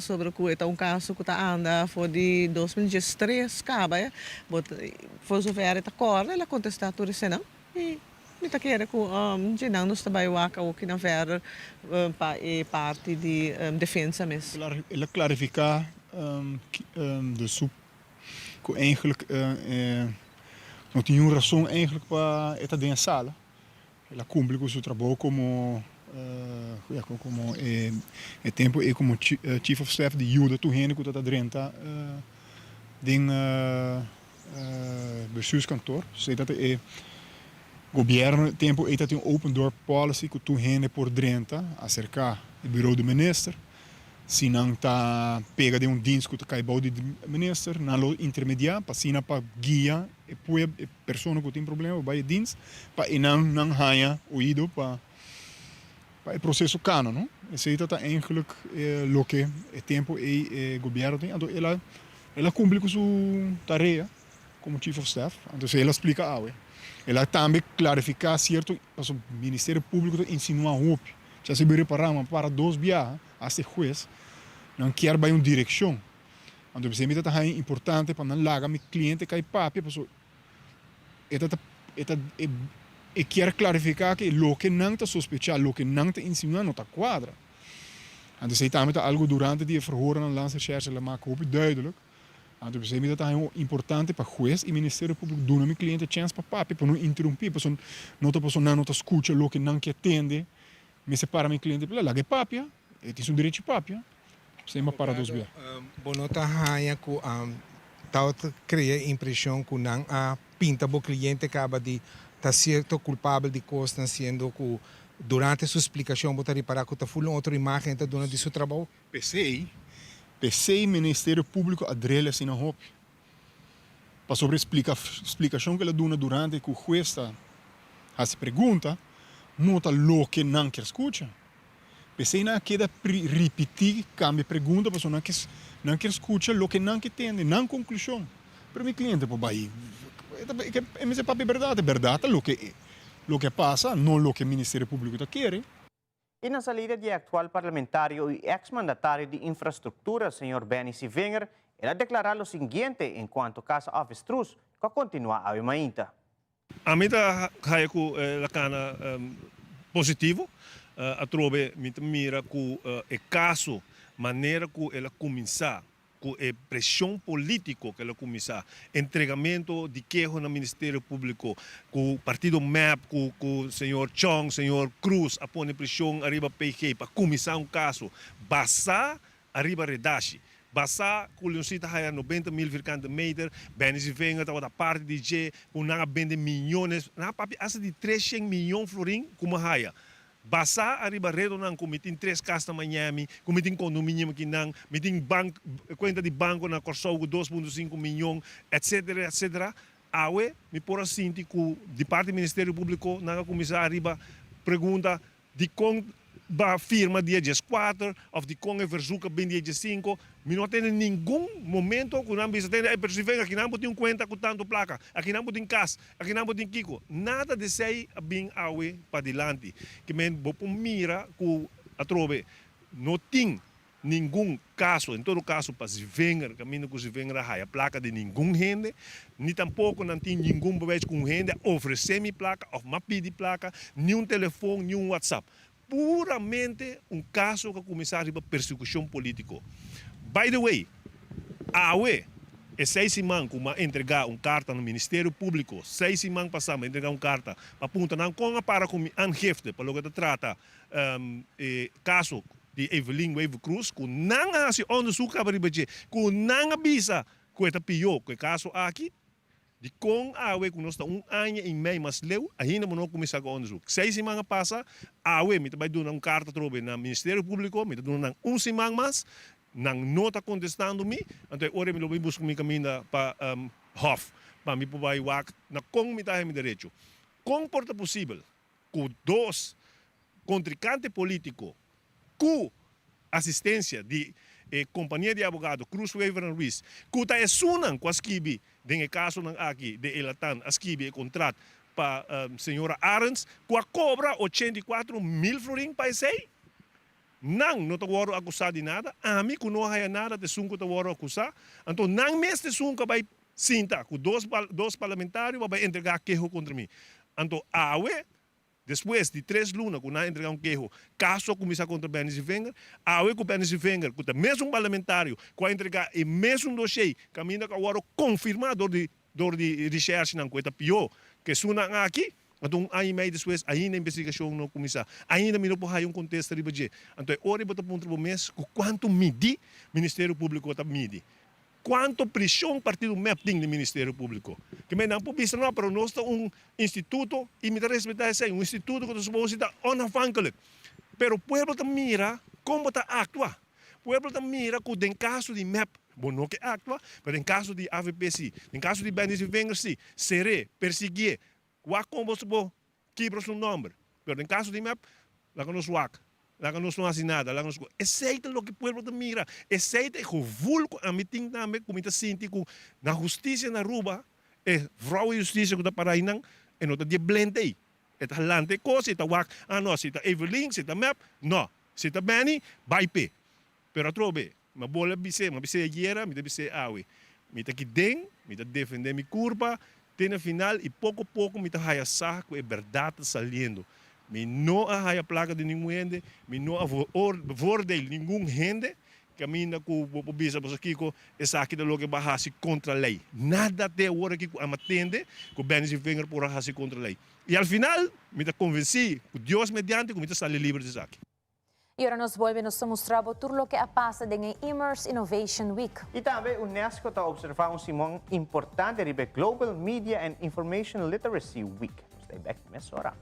Sobre ku e ta un kaso ku ta anda for di 2013 kaba, bo for zover e ta kòrda, el a kontestá tur eseinan i mi ta kere ku dje nan nos ta bai wak awoki na verder pa e parti di defensa mes. El a klarifiká de su ku eigenlijk no tin niun rason eigenlijk pa e ta den e sala. El a kumpli ku su trabou komo komo e tempu ei komo chief of staff di yuda tur hende ku ta ta drenta den bestuurskantoor. Esei ta e gobièrnu e tempu ei ta tin un open door policy ku tur hende por drenta aserká e buró di minister. Si nan ta pega den un dienst ku ta kai bou di minister, nan lo intermediá pa asina pa guia e pueb e persona ku tin problema pa bai e dienst pa e nan nan haña oido pa pa e proseso kana no. Esei ta ta eigenlijk loke e tempu ei e gobièrnu tin. Anto el a el a kumpli ku su tarea komo chief of staff. Anto esei el a splika awe. El a tambe klarifiká sierto pasobra Ministerio Públiko ta insinuá hopi. Cha si bo repará mi a para dos biaha hasta e hues nan kier bai un direkshon. Anto p'esei mi ta ta haña importante pa nan laga mi cliente kai papia pasobra e ta ta e ta e kier clarifica ke loke nan ta sospecha, loke nan ta insinua no ta cuadra. Anto esei tambe ta algo durante di e verhoornan Landsrecherche la maka hopi duidelijk. Anto p'esei mi ta ta haña importante pa hues y Ministerio Publico duna mi cliente chens pa papia pa no interumpi pasobra no ta pasobra nan no ta scucha loke nan kier tende. Mester para mi cliente p'e laga e papia, e tin su derecho papia. Sema para dos bia. Bo no ta haña ku tabata krea e impreshon ku nan a pinta bo kliente kaba di ta sierto kulpabel di kosnan siendo ku durante su splikashon bo ta ripará ku ta ful un otro imágen e ta duna di su trabou? P'esei, p'esei Ministerio Públiko a drel asina hopi. Pasobra e splika, splikashon ku el a duna durante ku hues ta hasi pregunta no ta loke nan kier skucha. P'esei nan a keda ripití kambia pregunta pasobra nan ke nan kier skucha loke nan ke tende, nan konklushon. Pero mi kliente por bai e ta e mester papia bèrdat, e bèrdat ta loke loke a pasa, no loke Ministerio Públiko ta kere. I na salida di e aktual parlamentario i eks mandatario di infrastruktura, señor Benny Sevinger, el a deklará lo siguiente en kuanto Casa Avestruz ku a kontinuá awe mainta. Ami ta haya ku el a kana positivo. Atrobe mi ta mira ku e kaso manera ku el a kuminsá ku e preshon polítiko ku el a kuminsá, entregamento di keho na Ministerio Públiko, ku partido mep, ku ku señor Chong, señor Cruz a pone preshon ariba PG pa kuminsá un kaso basá ariba redashi. Basá ku Leoncita haya 90,000 vierkante meter, Benny Zievinger tabata parti di dje, ku nan a bende miyones, nan a papia asta di 300 miyon florin ku mi a haya. Basá ariba redonan ku mi tin tres kas na Miami, ku mi tin kondominium akinan, mi tin bank, kuenta di banko na Kòrsou ku 2.5 miyon, etsetera, etsetera. Awe mi por a sinti ku di parti Ministerio Públiko nan a kuminsá ariba pregunta Dikon ba firma dia 14 of dikon e verzoek a bin dia 15? Mi no a tende ningun momento ku nan bisa tende, ey pero si venga akinan bo tin un kuenta ku tantu plaka, akinan bo tin kas, akinan bo tin kiko. Nada di esei a bin awe padilanti. Ke men bo por mira ku atrobe no tin ningun kaso, en todo kaso pa Zivinger, kaminda ku Zivinger a haya plaka di ningun hende, ni tampoko nan tin ningun bewijs ku un hende a ofresé mi plaka òf m'a pidi plaka, ni un telefon, ni un whatsapp. Puramente un kaso ku a kuminsá riba persekushon polítiko. By the way, awe e seis siman ku m'a entregá un karta na Ministerio Públiko, seis siman pasá m'a entregá un karta pa puntra nan kon a para ku mi aangifte pa loke ta trata e kaso di Evelyn Wever Croes ku nan a hasi onderzoek kaba riba dje, ku nan a bisa ku e ta pió ku e kaso aki, dikon awe ku nos ta un aña i mei mas leu ainda bo no a kuminsá ku onderzoek? Seis siman a pasa, awe mi ta bai duna un karta atrobe na Ministerio Públiko, mi ta duna nan un siman mas, nan no ta kontestando mi, anto e ora mi lo bai buska mi kaminda pa Hof pa mi por bai wak na kon mi ta haña mi derecho. Kon por ta posibel ku dos kontrinkante polítiko ku asistensia di e kompania di abogado Cruz Wever en Ruiz, ku ta esunnan ku a skibi den e kasonan aki de Elatan a skibi e kontrat pa señora Arends, ku a kobra 84,000 florin pa esei. Nan no ta wòrdu akusá di nada, ami ku no a haya nada ta esun ku ta wòrdu akusá. Anto nan mes ta esun ku a bai sinta ku dos dos parlamentario pa bai entregá keho kontra mi. Anto awe, despues di tres luna ku nan a entregá un keho, kaso a kuminsá kontra Benny Zievinger. Awe ku Benny Zievinger, ku ta mesun parlamentario ku a entregá e mesun doshei kaminda ku a wòrdu konfirmá dor di Dor di recherchenan cu e ta pió cu esunnan aki, anto un aña y mei despues ainda investigacion no cuminsa. Ainda mi no por haya un contesta riba dje. Anto e ora bo ta puntra bo mes cu cuanto midi Ministerio Publico ta midi. Cuanto presion partido mep tin den Ministerio Publico. Ke men nan por bisa no, pero nos ta un instituto y mi ta respeta esey, un instituto cu ta supone si ta onafhankelijk. Pero pueblo ta mira con bo ta actua. Pueblo ta mira cu den caso di mep bo no ke actua, pero den caso di avp si, den caso di Benny Zwivinger si, ser'é, persiguié, wak con bo bo kibra su nomber. Pero den caso di mep, laga nos wak, laga nos no haci nada, laga nos. Esey ta loke pueblo ta mira, esey ta e gevoel cu ami tin tambe cu mi ta sinti cu na husticia na Aruba, e vrouwen justicia cu ta para eynan, e no ta di e blend ey. E ta lanta e cos, e ta wak, ah no, si ta Evelyn, si ta mep, no. Si ta beni, bai p'e. Pero atrobe, mi a bolbe bis'é, mi a bis'é ayera, mi ta bis'é awe. Mi ta kiden, mi ta defendé mi kurpa te na final i poko poko mi ta haya sa ku e bèrdat ta saliendo. Mi no a haya plaka di ningun hende, mi no a voordeel ningun hende kaminda ku bo por bisa boso kiko esaki ta loke bo a hasi kontra lei. Nada te awor aki ku ami a tende ku Benny Zievinger por a hasi kontra lei. I al final mi ta konvensí ku Dios mediante ku mi ta sali liber di esaki. I ora nos bolbe nos ta mustra bo tur loke a pasa den e Immerse Innovation Week. I tambe UNESCO ta observá un simon importante riba e Global Media and Information Literacy Week. Nos ta e bek mesora.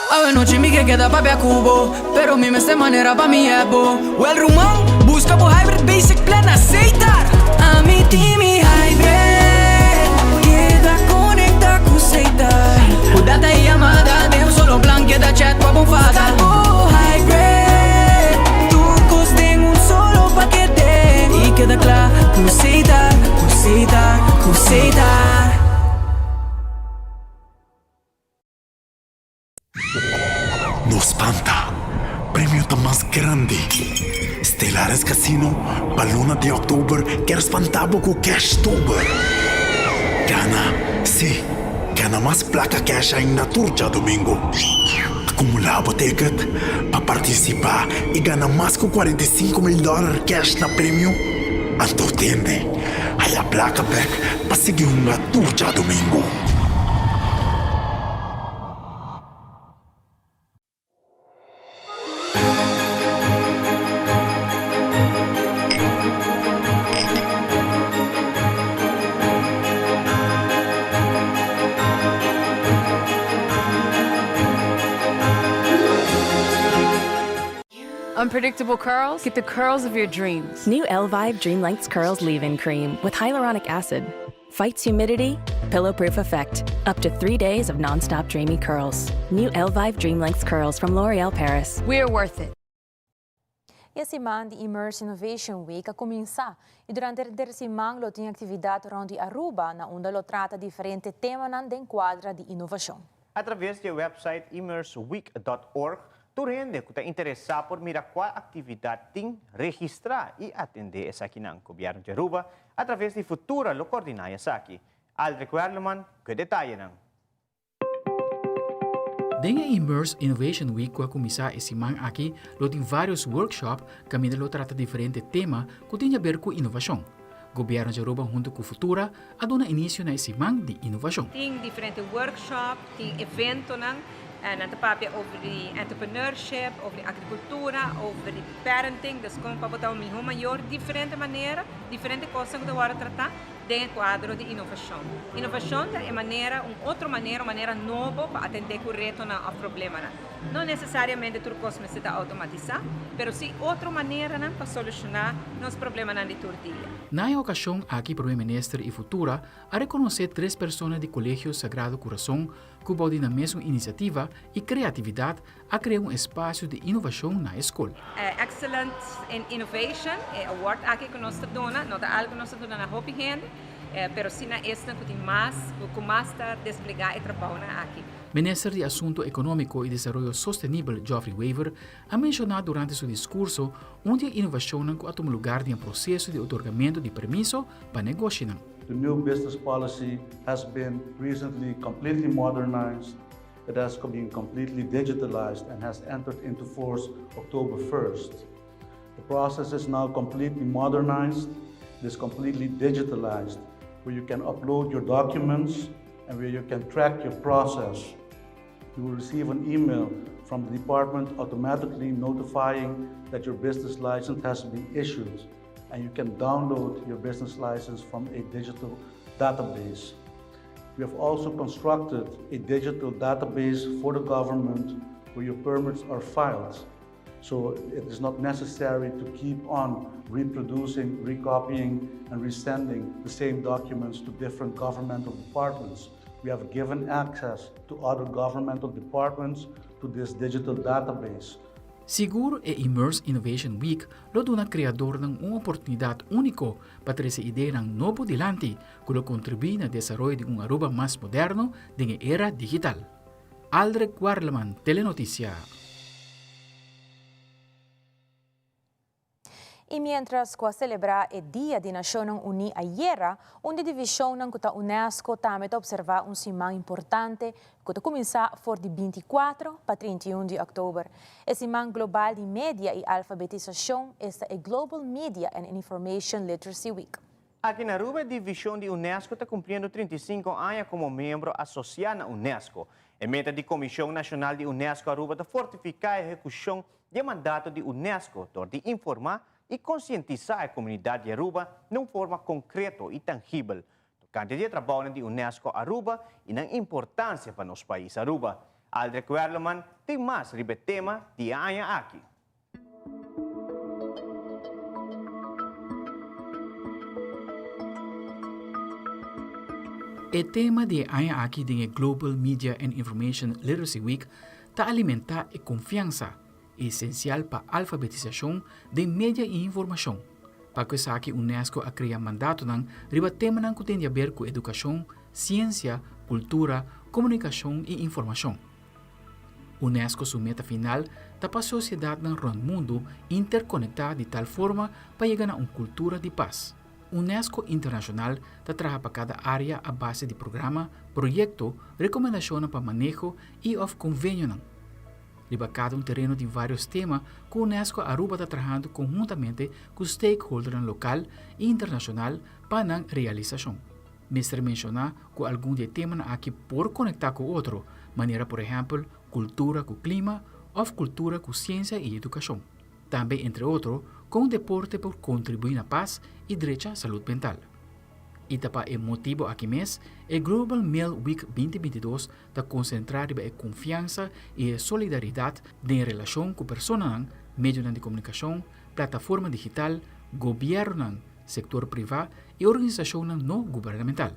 Awe nochi mi ke keda papia ku bo Pero mi mester manera pa mi hep bo Wel ruman, buska bo hybrid basic plan na Setar Ami tin mi hybrid Keda konekta ku Setar Ku data i yamada den un solo plan Keda chat pa bo fada Buska bo hybrid Tur kos den un solo pakete I keda kla ku Setar, ku Setar, ku Setar. No spanta, premio ta mas grandi! Stellares Casino pa luna di oktober kier spanta bo ku Cashtober! Gana, sí, gana mas plaka cash ainda tur djadomingo! Akumulá bo ticket pa partisipá i gana mas ku 45 mil dòler cash na premio. Anto tende, haya plaka bek pa sigui hunga tur djadomingo! Unpredictable curls? Get the curls of your dreams. New Elvive Dream Lengths Curls Leave-In Cream with hyaluronic acid. Fights humidity, pillow-proof effect. Up to three days of non-stop dreamy curls. New Elvive Dream Lengths Curls from L'Oreal Paris. We're worth it. E siman di Immerse Innovation Week a cuminsa y durante e siman lo tin actividad rond di Aruba na unda lo trata diferente temanan den cuadro di innovacion. A traves di e website immerseweek.org, tur hende cu ta interesa por mira cua actividad tin, registra y atende esakinan. Gobierno di Aruba, a traves di Futura lo coordina esaki. Aldrich Werleman cu e detayenan. Den e Immerse Innovation Week ku a kuminsá e siman aki lo tin vários workshop kaminda lo trata diferente tema ku tin haber ku inovashon. Gobièrnu di Aruba huntu ku Futura a duna inisio na e siman di inovashon. Tin diferente workshop, tin eventonan, nan ta papia over di entrepreneurship, over di agrikultura, over di parenting, dus kon pa bo ta un mihó mayor, diferente manera, diferente kosnan ku ta wòrdu tratá. Den e kuadro di inovashon. Inovashon ta e manera, un otro manera, un manera nobo pa atendé ku retonan òf problemanan. No nesesariamente tur kos mester ta outomatisá, pero sí otro maneranan pa solushoná nos problemanan di tur dia. Na e okashon aki Prome Minister i Futura a rekonosé tres persona di Kolegio Sagrado Kurason ku bou di nan mesun inisiativa i kreatividat a krea un espasio di inovashon na e skol. Excellence in Innovation, e award aki ku nos ta duna, no ta algu ku nos ta duna na hopi hende, pero sí na esnan ku tin mas, ku mas ta desplegá e trabounan aki. Minister di Asunto Economico y Desaroyo Sostenibel Geoffrey Wever a menciona durante su discurso un di e innovacionnan cu a tuma lugar den e proceso di otorgamento di permiso pa negoshinan. The new business policy has been recently completely modernized, it has been completely digitalized and has entered into force October 1st. The process is now completely modernized, it is completely digitalized, where you can upload your documents and where you can track your process. You will receive an email from the department automatically notifying that your business license has been issued and you can download your business license from a digital database. We have also constructed a digital database for the government where your permits are filed. So it is not necessary to keep on reproducing, recopying, and resending the same documents to different governmental departments. We have given access to other governmental departments to this digital database. Sigur e Immerse Innovation Week lo duna kreadornan un oportunidat úniko pa trese ideanan nobo dilanti ku lo kontribuí na desaroyo di un Aruba mas moderno den e era digital. Aldrich Warleman, Telenoticia. Y mientras cu a celebra e Dia di Nacionnan Uni ayera, un di divisionnan cu ta UNESCO tambe ta observa un siman importante cu ta cuminsa for di 24 pa 31 di october. E siman global di media y alfabetisacion esta e Global Media and Information Literacy Week. Aki na Aruba e division di UNESCO ta cumpliendo 35 aña como miembro asocia na UNESCO. E meta di Comision Nacional di UNESCO Aruba ta fortifica e ehecucion di e mandato di UNESCO dor di informa y concientisa e comunidad di Aruba na un forma concreto y tangibel tocante di e trabounan di UNESCO Aruba y nan importancia pa nos pais Aruba. Aldrich Werleman tin mas riba e tema di e aña aki. E tema di e aña aki den e Global Media and Information Literacy Week ta alimentá e konfiansa, esensial pa alfabetisashon den media i informashon. Pa ku esaki unesco a krea mandatonan riba temanan ku tin di aber ku edukashon, siensia, kultura, komunikashon i informashon. Unesco su meta final ta pa sosiedatnan rònt mundu interkonektá di tal forma pa yega na un kultura di pas. Unesco Internashonal ta traha pa kada área a base di programa, proyekto, rekomendashonnan pa maneho i òf konvenionan. Riba kada un tereno tin vários tema ku Unesco Aruba ta trahando konhuntamente ku stakeholdernan lokal i internashonal pa nan realisashon. Mester menshoná ku algun di e temanan aki por konektá ku otro, manera por ehèmpel kultura ku klima òf kultura ku siensia i edukashon. Tambe entre otro kon deporte por kontribuí na pas i drecha salud mental. I ta pa e motibu aki mes e Global Mail Week 2022 ta konsentrá riba e konfiansa i e solidaridat den relashon ku personanan, medionan di komunikashon, plataforma digital, gobièrnunan, sektor privá i organisashonnan no gubernamental.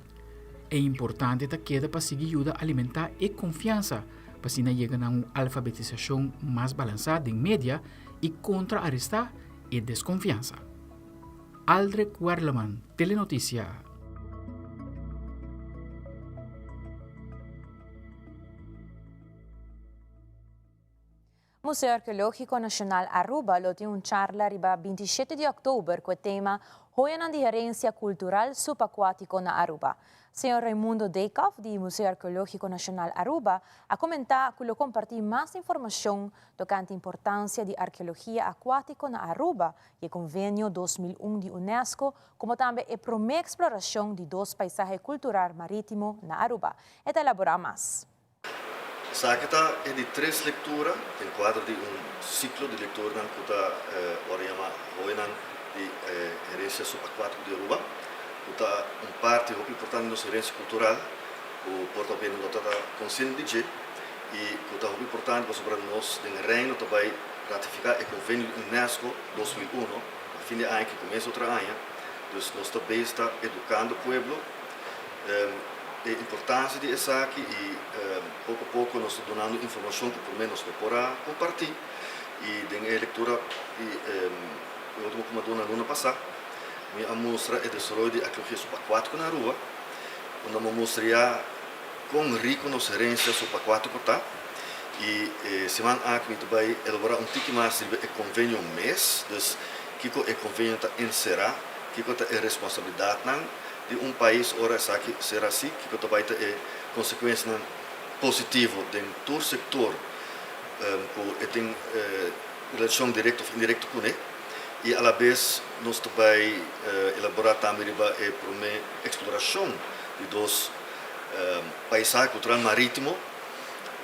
E importante ta keda pa sigui yuda alimentá e konfiansa pa asina yega na un alfabetisashon mas balansá den media i kontra-arestá e deskonfiansa. Aldrich Werleman, Telenoticia. Museo Arkeológiko Nashonal Aruba lo tin un charla riba 27 di òktober ku e tema Hoyanan di Herensia Kultural Subakuátiko na Aruba. Señor Raimundo Dijkhoff di Museo Arkeológiko Nashonal Aruba a komentá ku lo kompartí mas informashon tokante importansia di arkeologia akuátiko na Aruba i e konvenio 2001 di unesco komo tambe e promé eksplorashon di dos paisahe kultural marítimo na Aruba. E ta elaborá mas. Esaki ta e di tres lectura den cuadro di un ciclo di lecturanan cu ta worde yama Hoynan di Herencia Subacuatico di Aruba, cu ta un parti hopi importante di nos herencia cultural cu por ta bini no ta ta consciente di dje. y cu ta hopi importante pasobra nos den Reino ta bay ratifica e convenio di UNESCO 2001 na fin di aña ki cuminsa otro aña, dus nos ta bezig ta educando pueblo e importancia di esaki y poco poco nos ta dunando informacion cu por menos no por a comparti y den e lectura di e ultimo cu mi a duna luna pasa mi a mustra e desaroyo di arkeologia subacuatico na Aruba unda mi a mustra ya Kon riku nos herensia subakuátiko ta? I e siman aki mi ta bai elaborá un tiki mas riba e konvenio mes, dus kiko e konvenio ta enserá, kiko ta e responsabilidatnan di un pais ora esaki ser hasi, kiko ta bai ta e konsekuensianan positivo den tur sektor ku e tin relashon direkto òf indirekto kuné. I alabes nos ta bai elaborá tambe riba e promé eksplorashon di dos Paisahe Cultural Marítimo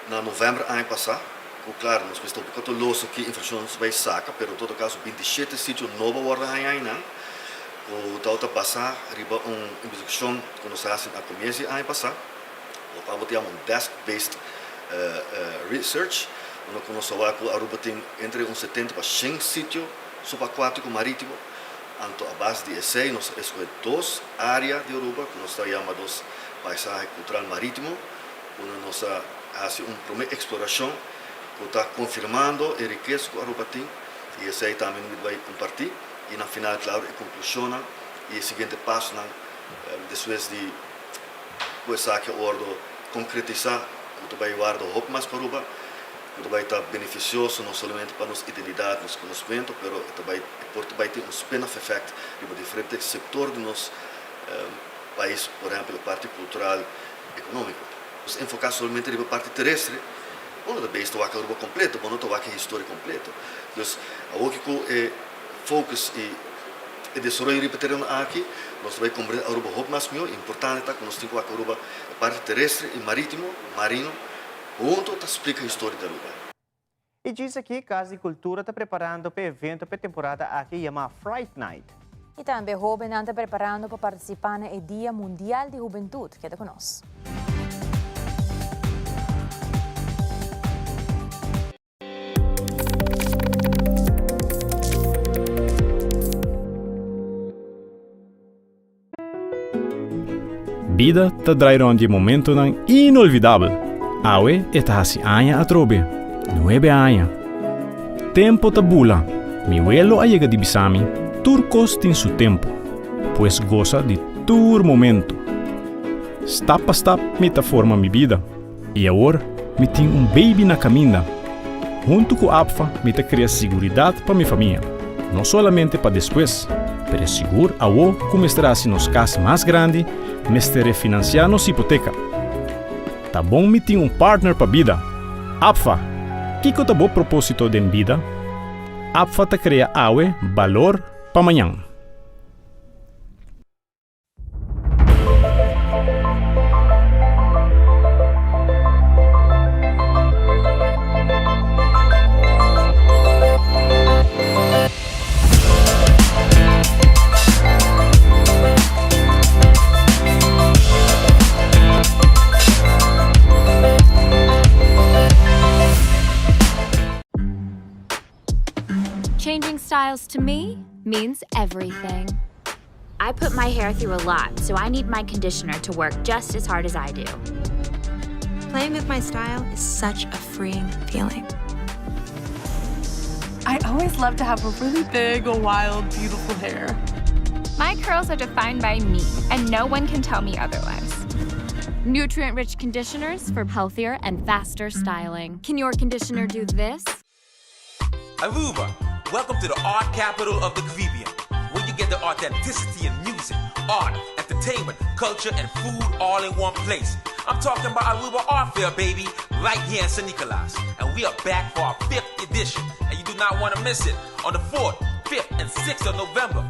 na november aña pasá, ku klaro nos mester un poko toloso ki infrashon nos bai saka, pero en todo kaso 27 sitio nobo a wòrdu haña einan, ku tabata basá riba un investigashon ku nos a hasi na komienso di aña pasá, lokual bo ta yama un desk-based research, unda ku nos a wak ku Aruba tin entre un 70 pa 100 sitio subakuátiko marítimo. Anto a base di esei nos a escoge dos area di Aruba cu nos ta yama dos paisahe cultural maritimo, unda nos a haci un prome exploracion cu ta confirmando e rikesa cu Aruba tin y esei tambe mi ta bay comparti y na final claro e conclusionnan y e siguiente pasonan despues di cu esaki a wordo concretisa cu ta bay warda hopi mas pa Aruba. Ku ta bai ta benefisioso no solamente pa nos identidat, nos konosmentu, pero e ta bai e por ta bai tin un spin-off effect riba diferente sektor di nos pais, por ehèmpel e parti kultural, ekonómiko. Nos enfoká solamente riba e parti terestre, bo no ta bezig ta wak Aruba kompleto, bo no ta wak e historia kompleto. Dus awoki ku e focus i e desaroyo riba e tereno aki, nos ta bai komprende Aruba hopi mas mihó. Importante ta ku nos tin ku wak Aruba e parti terestre i marítimo, marino, Hunto ta splika historia di Aruba. E djis aki Cas di Cultura ta preparando p'e evento p'e temporada aki yama Fright Night. Y tambe hobennan ta preparando pa participa na e Dia Mundial di Hubentud. Keda cu nos. Bida ta drai rond di e momentonan inolvidabel. Awe e ta hasi aña atrobe. Nuebe aña. Tempo ta bula. Mi welo a yega di bisa mi, tur kos tin su tempo. Pues gosa di tur momento. Stap pa stap mi ta forma mi bida. I awor mi tin un baby na kaminda. Huntu ku APFA mi ta krea siguridat pa mi famia, no solamente pa despues, pero sigur awo ku mester hasi nos kas mas grandi, mester refinansiá nos hipoteka. Ta bon mi tin un partner pa bida. APFA! Kiko ta bo propósito den bida? APFA ta krea awe balor pa mañan. Changing styles to me means everything. I put my hair through a lot, so I need my conditioner to work just as hard as I do. Playing with my style is such a freeing feeling. I always love to have a really big, wild, beautiful hair. My curls are defined by me, and no one can tell me otherwise. Nutrient rich conditioners for healthier and faster styling. Can your conditioner do this? Aruba, welcome to the art capital of the Caribbean, where you get the authenticity in music, art, entertainment, culture, and food all in one place. I'm talking about Aruba Art Fair, baby, right here in San Nicolas. And we are back for our fifth edition, and you do not want to miss it on the 4th, 5th, and 6th of November.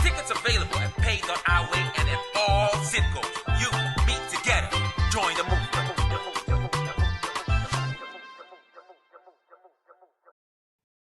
Tickets available at pay.iway and at all Citgos. You, me, together. Join the movement.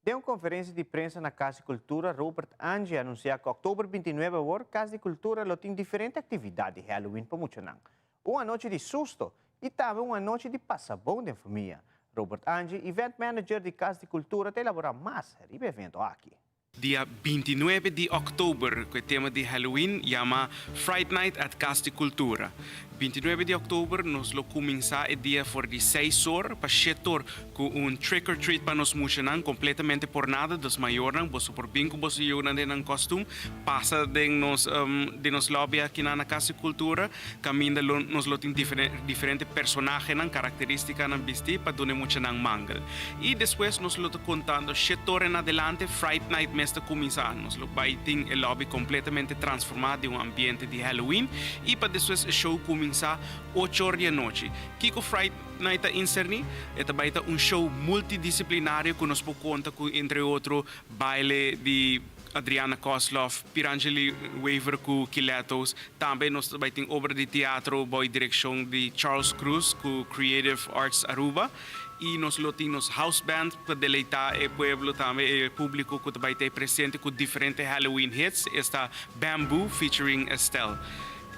Den un konferensia di prensa na Kas di Kultura, Robert Angie a anunsiá ku òktober 29 awor Kas di Kultura lo tin diferente aktividat di Halloween pa muchanan. Un anochi di susto y tambe un anochi di pasa bon den famia. Robert Angie, event manager di Cas di Cultura ta elabora mas riba e evento aki. Dia 29 di òktober ku e tema di Halloween yama Fright Night at Cas di Cultura. 29 di òktober nos lo kuminsá e dia for di seis or pa shete or ku un trick or treat pa nos muchanan kompletamente por nada. Dus mayornan boso por bin ku boso yunan den nan kòstum pasa den nos den nos lobby akinan na Cas di Cultura kaminda lo nos lo tin diferente personahenan karakterístikanan bistí pa duna e muchanan mangel. I despues nos lo ta kontando shete or en adelante Fright Night mes ta kuminsá. Nos lo bai tin e lobby kompletamente transformá den un ambiente di Halloween i pa despues e show kuminsá ocho or di anochi. Kiko Fright Night ta inserní? E ta bai ta un show multidisiplinario ku nos por konta ku entre otro baile di Adriana Kozlov, Pirangeli Wever ku Kilettos. Tambe nos ta bai tin obra di teatro bou e direkshon di Charles Cruz ku Creative Arts Aruba. I nos lo tin nos house band pa deleitá e pueblo tambe, e públiko ku ta bai ta e presente ku diferente Halloween hits, esta Bamboo featuring Estelle.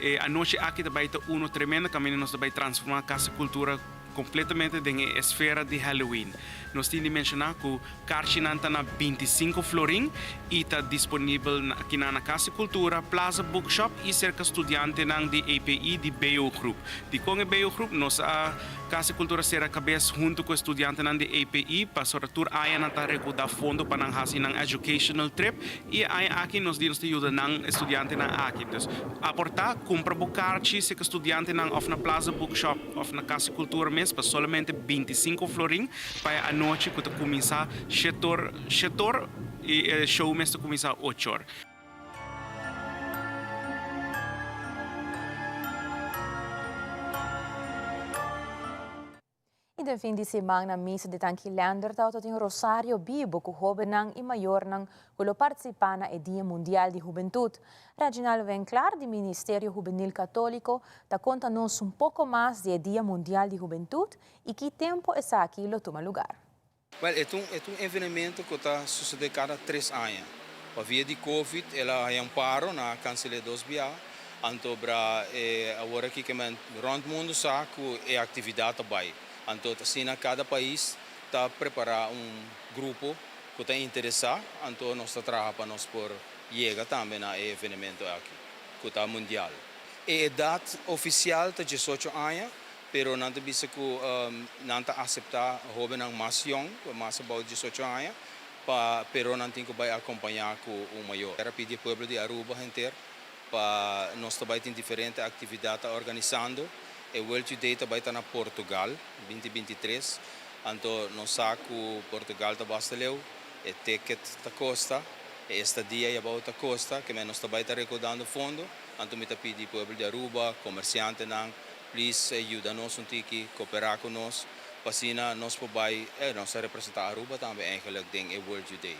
E anochi aki ta bai ta uno tremendo kaminda nos ta bai transformá Casa Cultura kompletamente den e esfera di Halloween. Nos tin di menshoná ku karchinan ta na 25 florin i ta disponibel akinan na Casa Cultura, Plaza Bookshop i serka studiantenan di EPI di BO Groep. Dikon e BO Groep? Nos a Casa Cultura sera kabes huntu ku e studiantenan di EPI pasobra tur aña nan ta rekoudá fondo pa nan hasi nan educational trip i e aña aki nos di nos ta yuda nan e studiantenan aki. Dus aportá, kumpra bo karchi serka studiantenan òf na Plaza Bookshop òf na Casa Cultura mes pa solamente 25 florin pa e anochi ku ta kuminsá shetor shetor i e show mes ta kuminsá ochor. I den fin di siman na misa di Tanki Leander tabata tin rosario bibo ku hóbennan i mayornan ku lo partisipá na e Dia Mundial di Hubentut. Reginald Winklaar di Ministerio Hubenil Katóliko ta konta nos un poko mas di e Dia Mundial di Hubentut i ki tempu esaki lo tuma lugar. Wèl, e ta un e ta un evenemento ku ta susedé kada tres aña. Pa via di Covid el a haña un paro, nan a kansel'é dos bia. Anto bra e awor aki ke men rònt mundu sa ku e aktividat ta bai. Anto ta asina kada pais ta prepará un grupo ku ta interesá, anto nos ta traha pa nos por yega tambe na e evenemento aki ku ta mundial. E edat ofisial ta diesocho aña, Pero nan ta bisa ku nan ta aseptá hóbennan mas yòn, mas abou di diesocho aña, pa pero nan tin ku bai akompañá ku un mayor. Kier a pidi e pueblo di Aruba henter pa nos ta bai tin diferente aktividat ta organisando. E World Youth Day ta bai ta na Portugal, binti 23. Anto nos sa ku Portugal ta basta leu, e ticket ta kosta, e estadia ei abou ta kosta, ke men nos ta bai ta rekoudando fondo. Anto mi ta pidi pueblo di Aruba, komersiantenan, Please yuda nos un tiki, koperá ku nos, pa asina nos por bai, nos ta representá Aruba tambe eigenlijk den e World Youth Day.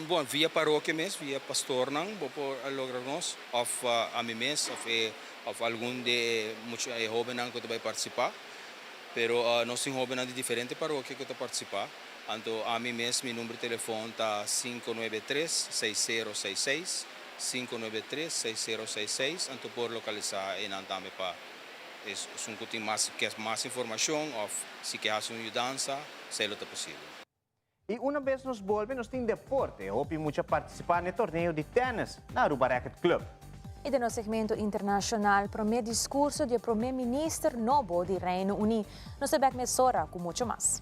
Bon, via parokia mes, via pastornan bo por logra nos, òf ami mes, òf e, òf algun di e mucha, e hóbennan ku ta bai partisipá. Pero nos tin hóbennan di diferente parokia ku ta partisipá. Anto ami mes, mi number di telefòn ta 593 6066. 593 6066 anto por localisa einan tambe pa esun cu tin mas ke mas informacion of si ke haci un yudansa esey lo ta posibel. Y una bes nos bolbe nos tin deporte, hopi mucha participa n'e torneo di tennis na Aruba Racket Club. Y den nos segmento internacional, prome discurso di e prome minister nobo di Reino Uni. Nos ta bek mesora cu mucho mas.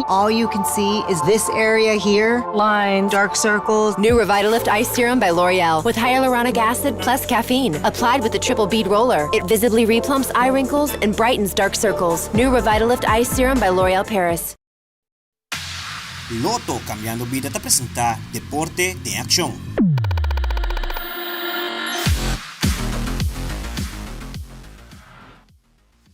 All you can see is this area here. Lines, dark circles. New Revitalift Ice Serum by L'Oreal with hyaluronic acid plus caffeine. Applied with the triple bead roller. It visibly replumps eye wrinkles and brightens dark circles. New Revitalift Ice Serum by L'Oreal Paris. Lotto Cambiando Bida ta presenta Deporte den Accion.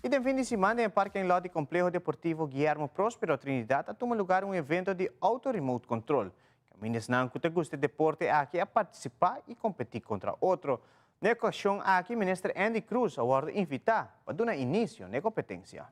Y den fin di siman den e parking lot di Compleho Deportivo Guillermo Prospero Trinidad a tuma lugar un evento di auto remote control. Caminda esnan cu ta gusta e deporte aki a participa y competi contra otro. Na e ocasion aki Minister Endy Croes a wordo invita pa duna inicio na e competencia.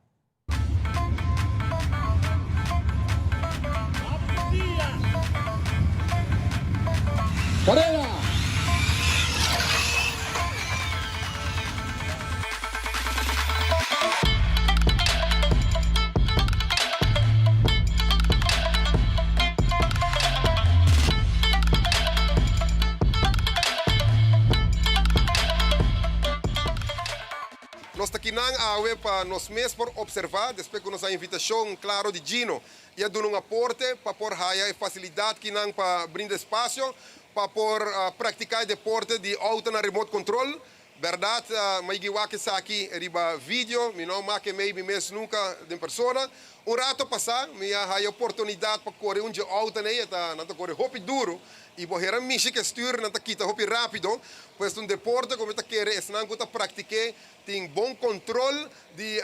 Nos ta kinan awe pa nos mes por observa despues cu nos a invitacion claro di Gino y a duna un aporte pa por haya e facilidad kinan pa brinda espacio pa por practica e deporte di auto na remote control. Berdad mi a yigi wak esaki riba video, mi no a make mey mi mes nunca den persona. Un rato pasa mi a haya oportunidad pa core un dje autonan ey, nan ta core hopi duro y bo hera mishi ke stuur nan ta kita hopi rapido. Pues ta un deporte ku mi ta kere esnan ku ta praktik'é tin bon kontrol di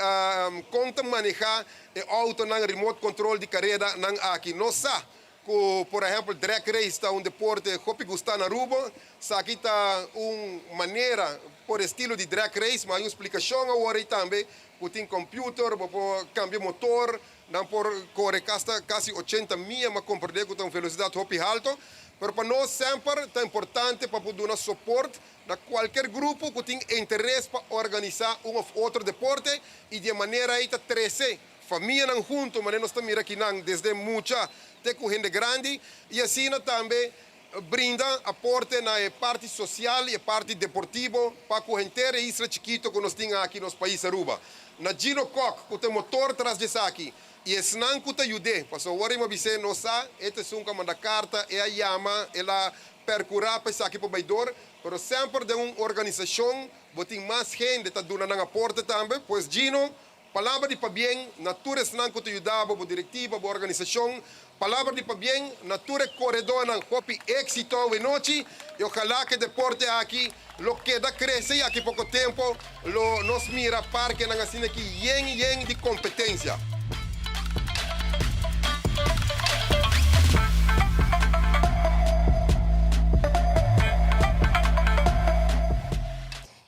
kon ta manehá e outonan remote control di kareda nan aki. Nos sa ku por ehèmpel drag race ta un deporte hopi gustá na Aruba. Esaki ta un manera por estilo di drag race, ma hay un splikashon awor ei tambe ku tin computer, bo por kambia motor, Nan por kore kasta kasi ochenta mia, ma komprendé ku ta un velosidat hopi halto. Pero pa nos semper ta importante pa por duna soport na kualker grupo ku tin interes pa organisá un òf otro deporte i di e manera ei ta trese famianan huntu manera nos ta mira akinan desde mucha te ku hende grandi i asina tambe brinda aporte na e parti social y e parti deportivo pa cu henter e isla chikito cu nos tin aki nos pais Aruba. Na Gino Kock cu ta e motor tras di esaki y esnan cu ta yud'é, pasobra awor e mabis'é nos sa e ta esun cu a manda carta, e a yama, el a percura pa esaki por bay door, pero semper den un organisacion bo tin mas hende ta duna nan aporte tambe, pues Gino Palabra di pabien na tur esnan ku ta yuda bo, bo direktiva, bo organisashon. Palabra di pabien na tur e koredónan. Hopi éksito awenochi i ojalá ku e deporte aki lo keda krese i aki poko tempu lo nos mira parkenan asina aki yen yen di kompetensia.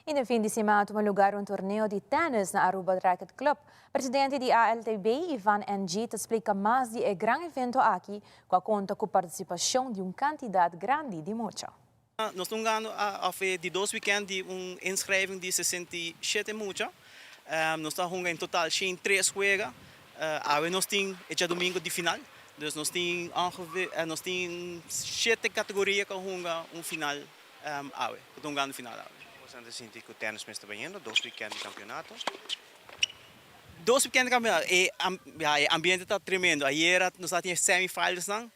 Y den fin di siman a tuma lugar un torneo di tennis na Aruba Racket Club. Presidente di ALTB, Ivan NG. ta splica mas di e gran evento aki cu a conta cu participacion di un cantidad grandi di mucha. Nos ta hungando of e di dos weekend di un inschrijving di 67 mucha. Nos ta hunga in total 103 wega. Awe nos tin e djadumingo di final. Dus nos tin ongeveer nos tin shete categoria cu a hunga un final awe, ku ta hungando final awe. Boso ta sinti ku tènis mes ta bayendo dos wikènt di kampionato? Dos wikènt di kampionato, e ya e ambiente ta tremendo. Ayera nos a tin e semifinalsnan,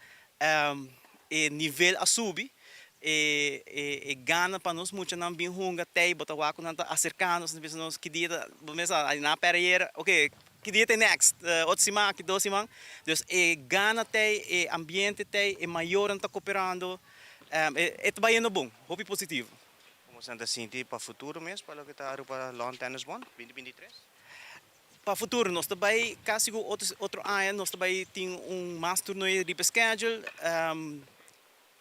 e nivel a subi, e e gana pa nos muchanan bin hunga tei, bo ta wak ku nan ta aserkando, nos ta bisa nos ki dia ta, bo mes a nan a pèrdè ayera, oke ki dia ta e next, otro siman, aki dos siman. Dus e gana tei, e ambiente tei, e mayornan ta koperando. E ta bayendo bon, hopi positivo. Como esnan ta sinti pa futuro mes pa loke ta Aruba Lawn Tennis Bond 2023? Pa futuro nos ta bay casi cu otro otro aña nos ta bay tin un mas torneo riba schedule.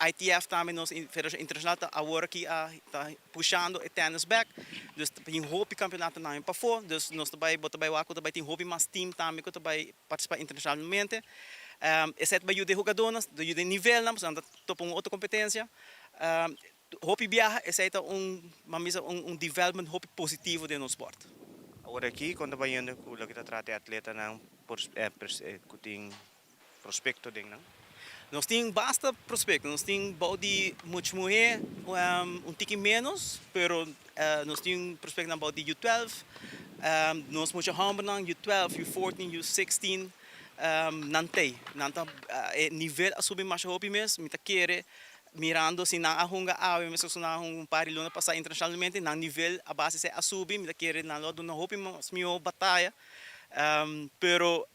ITF tambe nos Federacion Internacional ta awor aki a ta pushando e tennis back. Dus ta tin hopi campeonatonan pafo. Dus nos ta bay bo ta bay wak cu ta bay tin hopi mas team tambe cu ta bay participa internacionalmente. Esei ta bai yuda e hugadónan, ta yuda e nivelnan, pasobra nan ta topa un otro kompetensia. Hopi biaha esei ta un, ban bisa, un development hopi positivo den nos spòrt. Awor aki kon ta bayendo ku loke ta trata e atletanan ku tin prospekto den nan? Nos tin basta prospekto, nos tin bou di mucha muhé un tiki ménos, pero nos tin prospektonan bou di U twèlf, nos mucha hòmbernan U twèlf, U fourteen, U sixteen. Nan t'ei. Nan ta, e nivel a subi masha hopi mes. Mi ta kere mirando si nan a hunga awe meskos ku nan a hunga un par di luna pasá internashonalmente, nan nivel a base esei a subi. Mi ta kere nan lo a duna hopi mas mihó bataya. Pero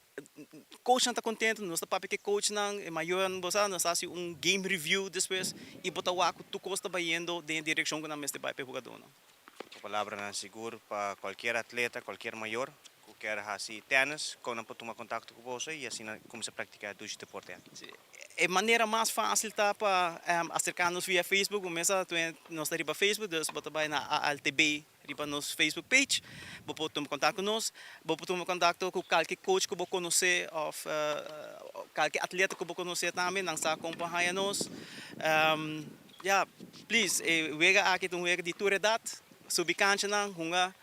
coachnan ta contento, nos ta papia ku e coachnan, e mayornan, bo sa, nos ta hasi un game review despues i bo ta wak ku tur kos ta bayendo den e direkshon ku nan mester bai pa e hugadónan. Ku palabranan sigur pa kualkier atleta, kualkier mayor ku kier hasi tènis, kon nan por tuma kontakto ku boso i asina kuminsá praktiká e dushi deporte aki? E manera mas fásil ta pa aserká nos via Facebook. Bo mester nos ta riba Facebook, dus bo ta bai na ALTB riba nos Facebook page. Bo por tuma kontakto ku nos. Bo por tuma kontakto ku kalke coach ku bo konosé òf kalke atleta ku bo konosé tambe, nan sa kon pa haña nos. Ya, please, e wega aki ta un wega di tur edat. Subi kanchanan, hunga.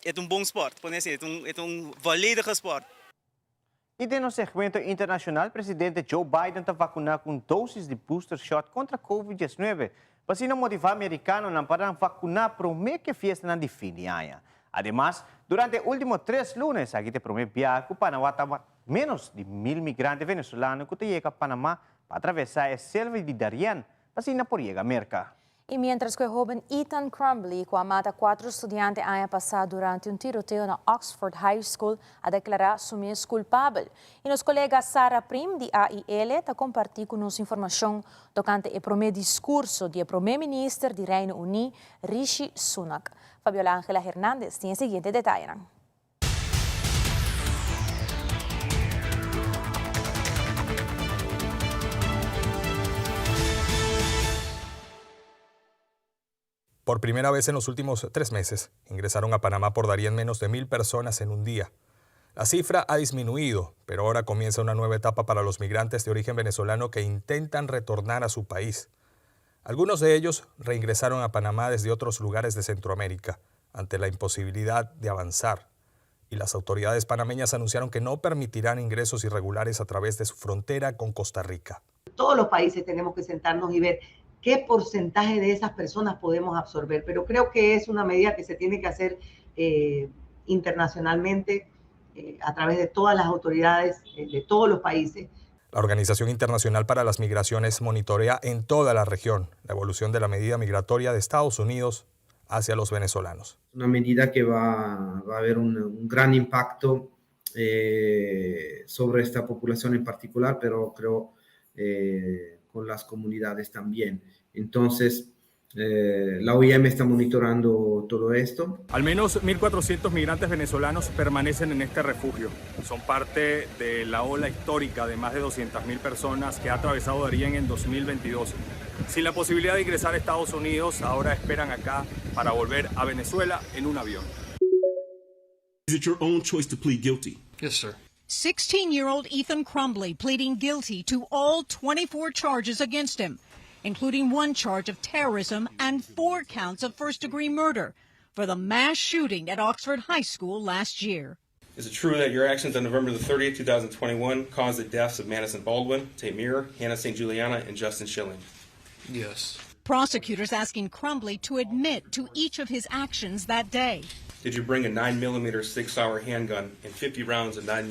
E ta un bon sport, pone asina, e ta un volledige sport. I den nos segmento internashonal, presidente Joe Biden ta vakuná ku un dosis di booster shot kontra Covid 19, pa asina motivá merikanonan pa nan vakuná promé ku e fiestanan di fin di aña. Ademas, durante e último tres luna esaki ta e promé biaha ku Panamá ta ménos di mil migrante venezolano ku ta yega Panamá pa atravesá e selva di Darién pa asina por yega Merka. I miéntras ku e hóben Ethan Crumbley, ku a mata kuatro studiante aña pasá durante un tiroteo na Oxford High School, a deklará su mes kulpabel. I nos kolega Sarah Prim di AIL ta kompartí ku nos informashon tokante e promé diskurso di e promé minister di Reino Uní, Rishi Sunak. Fabiola Angela Hernandez tin e siguiente detayenan. Por primera vez en los últimos tres meses, ingresaron a Panamá por Darién menos de mil personas en un día. La cifra ha disminuido, pero ahora comienza una nueva etapa para los migrantes de origen venezolano que intentan retornar a su país. Algunos de ellos reingresaron a Panamá desde otros lugares de Centroamérica, ante la imposibilidad de avanzar. Y las autoridades panameñas anunciaron que no permitirán ingresos irregulares a través de su frontera con Costa Rica. Todos los países tenemos que sentarnos y ver qué porcentaje de esas personas podemos absorber, pero creo que es una medida que se tiene que hacer eh, internacionalmente eh, a través de todas las autoridades eh, de todos los países. La Organización Internacional para las Migraciones monitorea en toda la región la evolución de la medida migratoria de Estados Unidos hacia los venezolanos. Una medida que va, va a haber un, un gran impacto eh, sobre esta población en particular, pero creo eh, con las comunidades también. Entonces, eh, la OIM está monitorando todo esto. Al menos 1.400 migrantes venezolanos permanecen en este refugio. Son parte de la ola histórica de más de 200.000 personas que ha atravesado Darién en 2022. Sin la posibilidad de ingresar a Estados Unidos, ahora esperan acá para volver a Venezuela en un avión. Is it your own choice to plead guilty? Yes, sir. 16 year old Ethan Crumbley pleading guilty to all 24 charges against him, including one charge of terrorism and four counts of first degree murder for the mass shooting at Oxford High School last year. Is it true that your actions on November the 30th, 2021 caused the deaths of Madison Baldwin, Tamir, Hannah St. Juliana, and Justin Schilling? Yes. Prosecutors asking Crumbley to admit to each of his actions that day. Did you bring a 9mm 6 hour handgun and 50 rounds of 9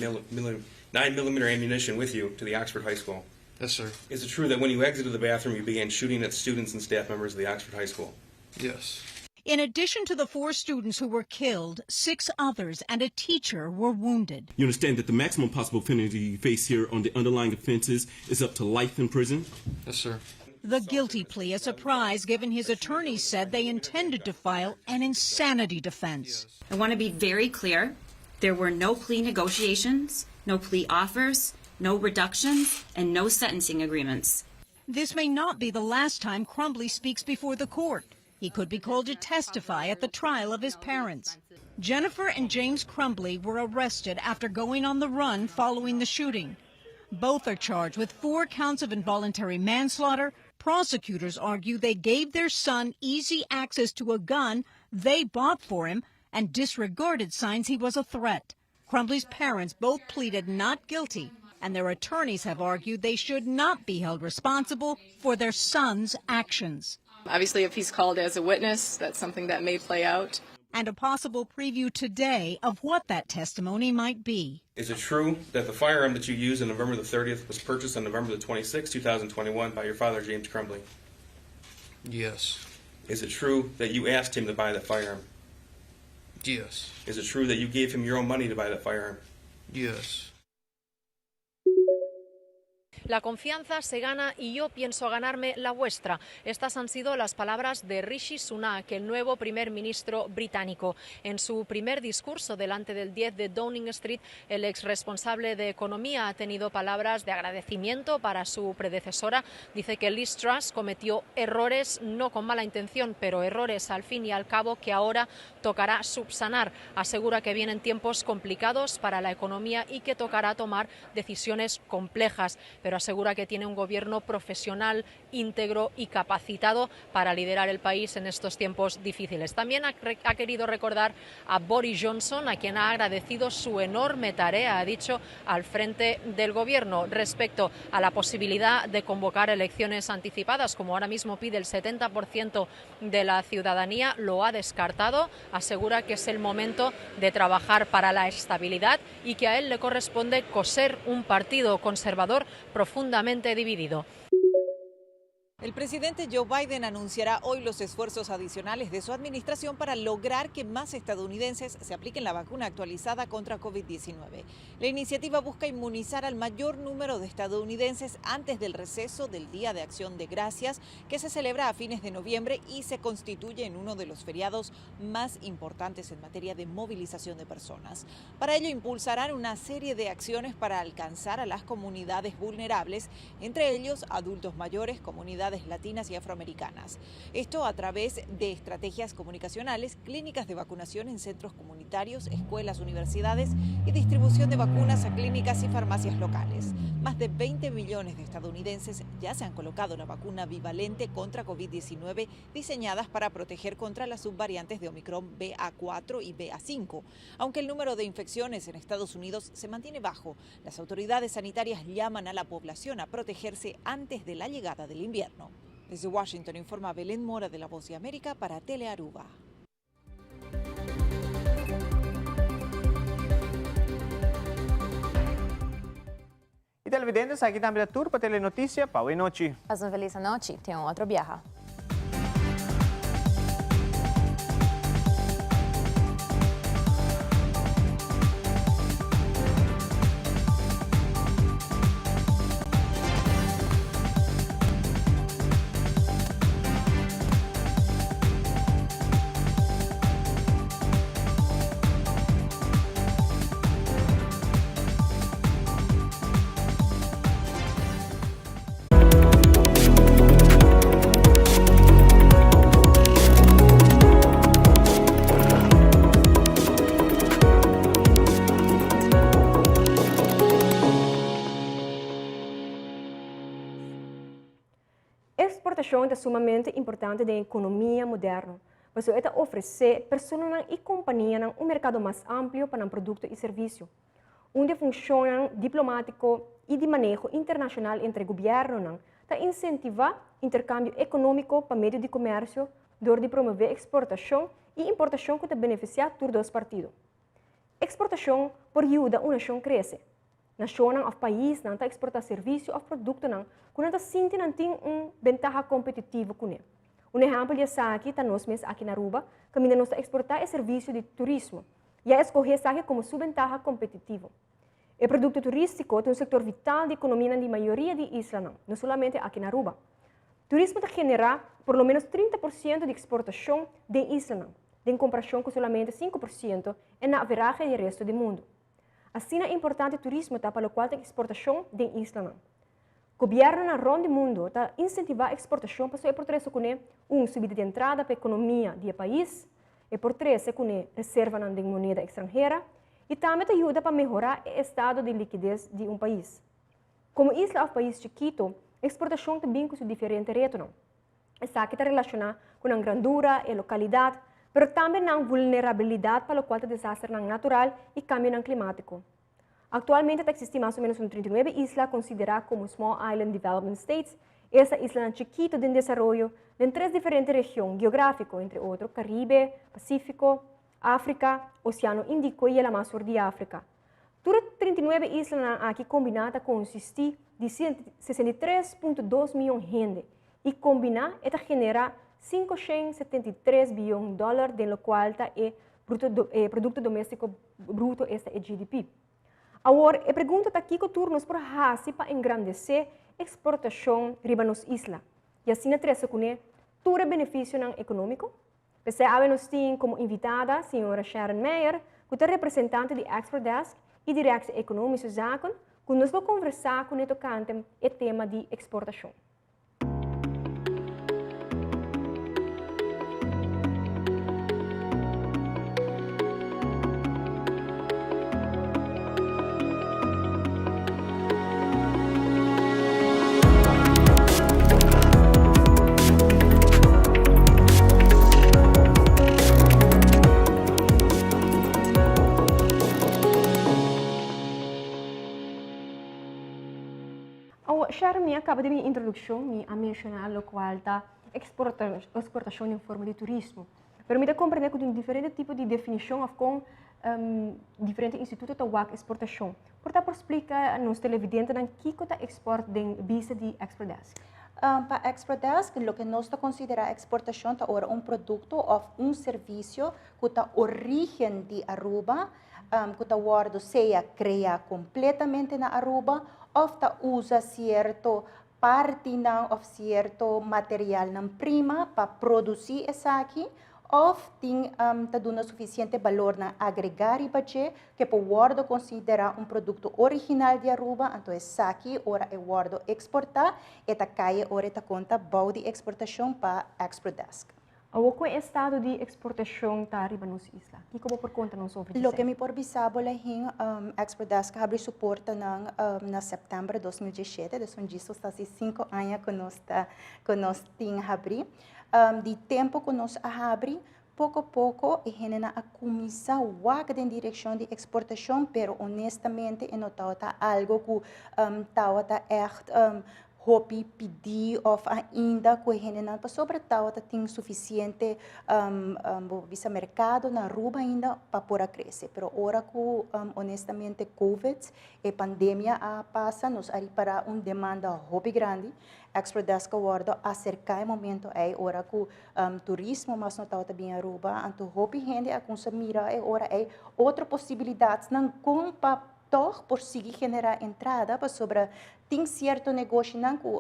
9 millimeter ammunition with you to the Oxford High School? Yes, sir. Is it true that when you exited the bathroom, you began shooting at students and staff members of the Oxford High School? Yes. In addition to the four students who were killed, six others and a teacher were wounded. You understand that the maximum possible penalty you face here on the underlying offenses is up to life in prison? Yes, sir. The guilty plea a surprise given his attorneys said they intended to file an insanity defense. I want to be very clear. There were no plea negotiations, no plea offers, no reductions, and no sentencing agreements. This may not be the last time Crumbley speaks before the court. He could be called to testify at the trial of his parents. Jennifer and James Crumbley were arrested after going on the run following the shooting. Both are charged with four counts of involuntary manslaughter. Prosecutors argue they gave their son easy access to a gun they bought for him and disregarded signs he was a threat. Crumbley's parents both pleaded not guilty, and their attorneys have argued they should not be held responsible for their son's actions. Obviously, if he's called as a witness, that's something that may play out. And a possible preview today of what that testimony might be. Is it true that the firearm that you used on November the 30th was purchased on November the 26th, 2021 by your father, James Crumbley? Yes. Is it true that you asked him to buy that firearm? Yes. Is it true that you gave him your own money to buy that firearm? Yes. La confianza se gana y yo pienso ganarme la vuestra. Estas han sido las palabras de Rishi Sunak, el nuevo primer ministro británico. En su primer discurso delante del 10 de Downing Street, el ex responsable de Economía ha tenido palabras de agradecimiento para su predecesora. Dice que Liz Truss cometió errores, no con mala intención, pero errores al fin y al cabo que ahora tocará subsanar. Asegura que vienen tiempos complicados para la economía y que tocará tomar decisiones complejas, pero asegura que tiene un gobierno profesional, íntegro y capacitado para liderar el país en estos tiempos difíciles. También ha, ha querido recordar a Boris Johnson, a quien ha agradecido su enorme tarea, ha dicho, al frente del gobierno respecto a la posibilidad de convocar elecciones anticipadas, como ahora mismo pide el 70% de la ciudadanía, lo ha descartado. Asegura que es el momento de trabajar para la estabilidad y que a él le corresponde coser un partido conservador profundamente dividido. El presidente Joe Biden anunciará hoy los esfuerzos adicionales de su administración para lograr que más estadounidenses se apliquen la vacuna actualizada contra COVID-19. La iniciativa busca inmunizar al mayor número de estadounidenses antes del receso del Día de Acción de Gracias, que se celebra a fines de noviembre y se constituye en uno de los feriados más importantes en materia de movilización de personas. Para ello impulsarán una serie de acciones para alcanzar a las comunidades vulnerables, entre ellos adultos mayores, comunidades latinas y afroamericanas. Esto a través de estrategias comunicacionales, clínicas de vacunación en centros comunitarios, escuelas, universidades y distribución de vacunas a clínicas y farmacias locales. Más de 20 millones de estadounidenses ya se han colocado la vacuna bivalente contra COVID-19 diseñadas para proteger contra las subvariantes de Omicron BA4 y BA5. Aunque el número de infecciones en Estados Unidos se mantiene bajo, las autoridades sanitarias llaman a la población a protegerse antes de la llegada del invierno. Desde Washington informa Belén Mora de La Voz de América para Telearuba. Y televidentes, aki tambe ta tur pa Telenoticia pa awenochi. Pasa un feliz anochi. Te un otro biaha. Eksportashon ta sumamente importante den ekonomia moderno, pasobra e ta ofresé personanan i kompanianan un merkado mas amplio pa nan produkto i servisio. Un di e funshonnan diplomátiko i di maneho internashonal entre gobièrnunan ta insentivá interkambio ekonómiko pa medio di komèrsio dor di promové eksportashon i importashon ku ta benefisiá tur dos partido. Eksportashon por yuda un nashon krese. Nashonnan òf paisnan ta eksportá servisio òf produktonan ku nan ta sinti nan tin un bentaha kompetitivo kuné. Un ehèmpel di esaki ta nos mes aki na Aruba, kaminda nos ta eksportá e servisio di turismo i a eskohé esaki komo su bentaha kompetitivo. E produkto turístiko ta un sektor vital di ekonomianan di mayoria di islanan, no solamente aki na Aruba. Turismo ta generá por lo ménos 30 por siento di eksportashon den islanan, den komparashon ku solamente 5 por siento en na averahe di e resto di mundu. Asina importante turismo ta pa lokual ta eksportashon den islanan. Gobièrnunan rònt di mundu ta insentivá eksportashon pasobra e por trese kuné un subida di entrada pa ekonomia di e pais, e por trese kuné reservanan den moneda ekstranhera i tambe ta yuda pa mehorá e estado di likides di un pais. Komo isla òf pais chikitu, eksportashon ta bin ku su diferente retonan. Esaki ta relashoná ku nan grandura, e lokalidat, pero tambe nan vulnerabilidat pa lokual ta desasternan natural i kambionan klimátiko. Aktualmente ta eksistí mas o ménos un 39 isla konsiderá komo Small Island Development States, esta islanan chikitu den desaroyo den tres diferente region geográfiko, entre otro Karibe, Pasífiko. Afrika, Oseano Indiko i e laman sur di Afrika. Tur e 39 islanan aki kombiná ta konsistí di 63.2 mion hende i kombiná e ta generá 573 bion dòler den lokual ta e Produkto Doméstiko Bruto, esta e GDP. Awor, e pregunta ta kiko tur nos por hasi pa engrandesé eksportashon riba nos isla i asina trese kuné tur e benefisionan ekonómiko? P'esei awe nos tin komo invitada señora Sharon Meijer, ku ta representante di Export Desk i Directie Economische Zaken, ku nos lo konversá kuné tokante e tema di eksportashon. Awo, Sharon, mi a kaba di mi introdukshon, mi a menshoná lokual ta eksportashon den forma di turismo. Pero mi ta komprendé ku tin diferente tipo di definishon òf kon diferente instituto ta wak eksportashon. Por ta por splika nos televidentenan kiko ta ekspòrt den bista di Exprodesk? Pa Exprodesk, loke nos ta konsiderá eksportashon ta ora un produkto òf un servisio ku ta orígen di Aruba, ku ta wòrdu sea kreá kompletamente na Aruba òf ta usa sierto partinan òf sierto materialnan prima pa produsí esaki òf tin ta duna sufisiente balornan agregá riba dje ke por wòrdu konsiderá un produkto original di Aruba, anto esaki ora e wòrdu eksportá e ta kai ora e ta konta bou di eksportashon pa Exprodesk. Awor ku e estado di eksportashon ta riba nos isla? Kiko bo por konta nos over di Loke mi por bisa bo Lahin, Exprodesk a habri su portanan na sèptèmber 2017, dus un djis ta hasi sinku aña ku nos ta ku nos tin habri. Di tempu ku nos a habri, poko poko e hendenan a kuminsá wak den direkshon di eksportashon, pero honestamente e no tabata algu ku tabata ègt hopi pidi of ainda ku e hendenan pasobra tabata tin sufisiente bo por bisa merkado na Aruba ainda pa por a krese. Pero ora ku honestamente covid e pandemia a pasa nos a ripara un demanda hopi grandi. Export Desk a wòrdu aserká e momento ei ora ku turismo mas no tabata bin Aruba anto hopi hende a kumsa mira e ora ei otro posibilidatnan kon pa tòg por sigui generá entrada pasobra tin sierto negoshinan ku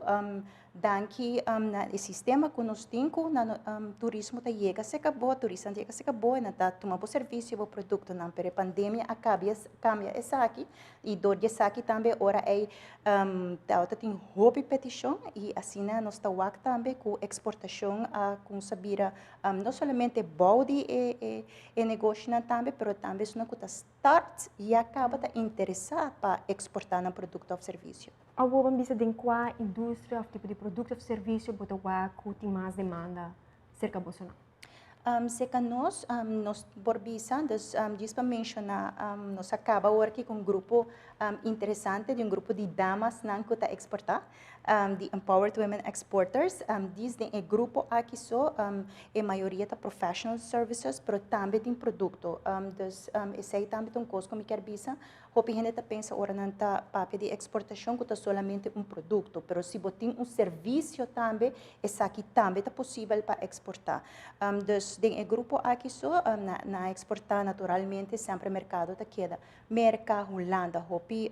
danki na e sistema ku nos tin ku na turismo ta yega serka bo, turistanan ta yega serka bo i nan ta tuma bo servisio, bo produktonan. Pero e pandemia a kabia kambia esaki i dor di esaki tambe ora ei tabata tin hopi petishon i asina nos ta wak tambe ku eksportashon a kumsa bira no solamente bou di e e negoshinan tambe pero tambe esunnan ku ta Start ya caba ta interesa pa exporta nan producto of servicio. Awor ban bisa den cua industria of tipo di producto of servicio bo ta wak cu tin mas demanda cerca bosonan? Cerca nos, nos por bisa, dus djis pa menciona, nos a caba awor aki cu un grupo interesante di un grupo di damasnan cu ta exporta. Di Empowered Women Exporters. Dis den e grupo aki so e mayoria ta professional services, pero tambe tin produkto. Dus esei tambe ta un kos ku mi kier bisa. Hopi hende ta pensa ora nan ta papia di eksportashon ku ta solamente un produkto, pero si bo tin un servisio tambe, esaki tambe ta posibel pa eksportá. Dus den e grupo aki so nan a eksportá naturalmente semper merkado ta keda Merka, Hulanda hopi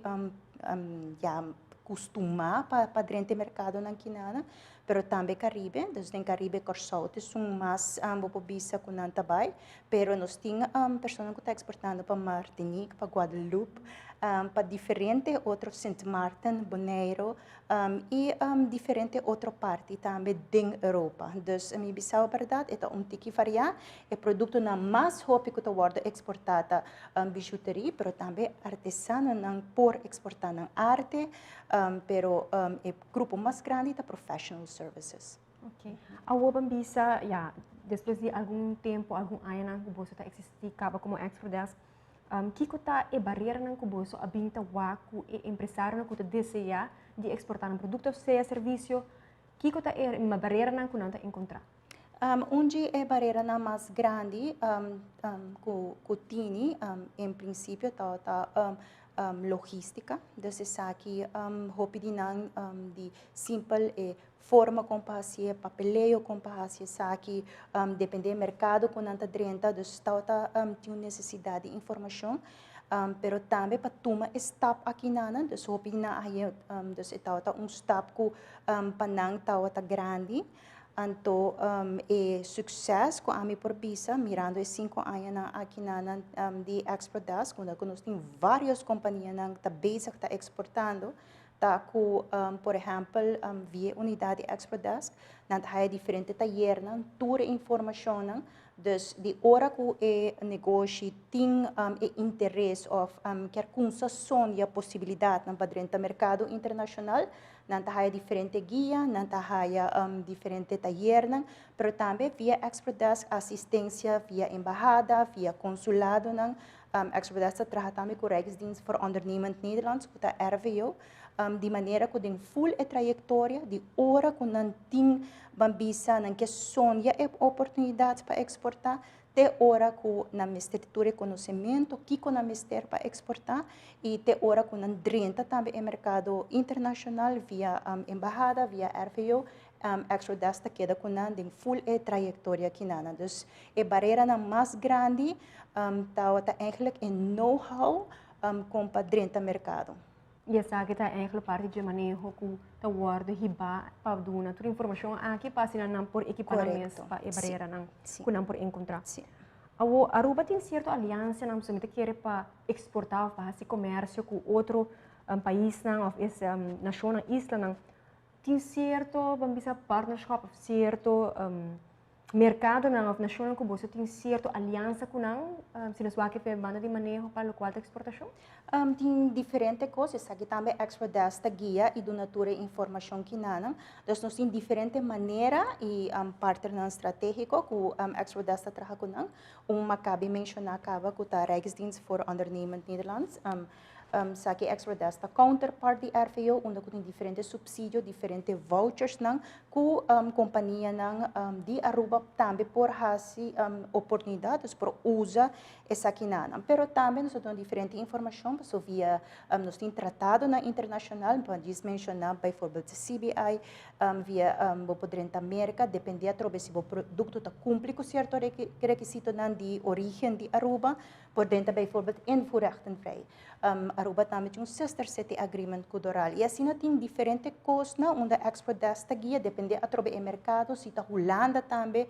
ya kustumá pa pa drenta e merkadonan kinana, pero tambe Karibe, dus den Karibe Kòrsou ta esun mas bo por bisa ku nan ta bai, pero nos tin personanan ku ta eksportando pa Martinique, pa Guadeloupe, pa diferente otro Sint Maarten, Boneiru i diferente otro parti tambe den Europa. Dus mi bisa bo bèrdat e ta un tiki variá, e produktonan mas hopi ku ta wòrdu eksportá ta bijuteria, pero tambe artesanonan por eksportá nan arte, pero e grupo mas grandi ta professional services. Ok. Awor ban bisa, ya, despues di algun tempu, algun añanan ku boso ta eksistí kaba komo Exprodesk, kiko ta e bareranan ku boso a bin ta wak ku e empresarionan ku ta deseá di eksportá nan produkto òf sea servisio, kiko ta e bareranan ku nan ta enkontrá? Un di e bareranan mas grandi cu tini en principio ta logistica. Dus esaki hopi di nan di simpel e forma con pa hacié, papeleo con pa haci esaki, depende e mercado cu nan ta drenta. Dus ta tin un necesidad di informacion. Pero tambe pa tuma e stap aki nan, dus hopi di nan a haña, dus e tabata un stap cu pa nan tabata grandi. Anto e succes cu ami por bisa mirando e cinco añanan aki nan di Export Desk, unda cu nos tin varios companianan ta bezig ta exportando, ta cu por ehempel via e unidad di Export Desk nan ta haya diferente tayernan, tur e informacionnan. Dus di ora cu e negoshi tin e interes of kier cunsa sondia posibilidadnan pa drenta mercado internacional, Nan ta haya diferente guia, nan ta haya diferente tayernan, pero tambe via Export Desk asistencia via embahada, via consuladonan. Export Desk ta traha tambe cu Rijksdienst voor Ondernemend Nederland, cu ta RVO, di manera cu den full e trayectoria di ora cu nan tin ban bisa nan ke sondia e oportunidad pa exporta, te ora ku nan mester di tur e konosementu kiko nan mester pa eksportá i te ora ku nan drenta tambe e merkado internashonal via embahada, via RVO, Extrodesk ta keda ku nan den ful e trayektoria kinanan. Dus e bareranan mas grandi tabata eigenlijk e know-how kon pa drenta merkado. I esaki ta eigenlijk parti dje maneho ku ta wòrdu hibá pa duna tur informashon aki pa asina nan por ekipá nan mes pa e bareranan ku nan por enkontrá. Awor, Aruba tin sierto aliansianan pasobra mi ta kere pa eksportá òf pa hasi komersio ku otro paisnan òf es nashonnan, islanan. Tin sierto, ban bisa, partnerschap òf sierto Merkadonan òf nashonnan ku boso tin sierto aliansa ku nan, si nos wak e banda di maneho pa lokual ta eksportashon? Tin diferente kos, esaki tambe Export Desk ta guia i duna tur e informashon kinanan. Dus nos tin diferente manera i partnernan stratégiko ku Export Desk ta traha ku nan. Un makabi menshoná kaba ku ta Rijksdienst voor Ondernemend Nederland. Sa ki Exprodesk ta counterpart di RVO unda ku tin diferente supsidio, diferente vouchersnan ku kompanianan di Aruba tambe por hasi oportunidat, dus por usa esakinanan. Pero tambe nos ta duna diferente informashon paso via nos tin tratadonan internashonal, pa djis menshoná bijvoorbeeld CBI, via bo por drenta Merka, depende atrobe si bo produkto ta kumpli ku sierto rekisitonan di origen di Aruba. Por drenta bijvoorbeeld invoerrechtenvrij. Aruba tambe tin un sister city agreement cu Doral. Y asina tin diferente cosnan unda Export Desk ta guia, depende atrobe e mercado, si ta Hulanda tambe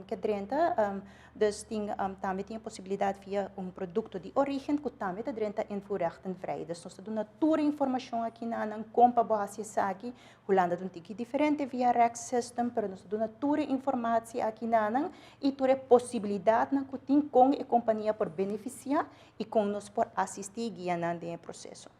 ke drenta. Dus tin tambe tin e posibilidad via un producto di origen cu tambe ta drenta invoerrechtenvrij. Dus nos ta duna tur e informacion aki na nan con pa bo haci esaki. Hulanda ta un tiki diferente via rechtsystem, pero nos ta duna tur e informatie aki na nan i tur e posibilidatnan ku tin kon e kompania por benefisiá i kon nos por asistí i guia nan den e proseso.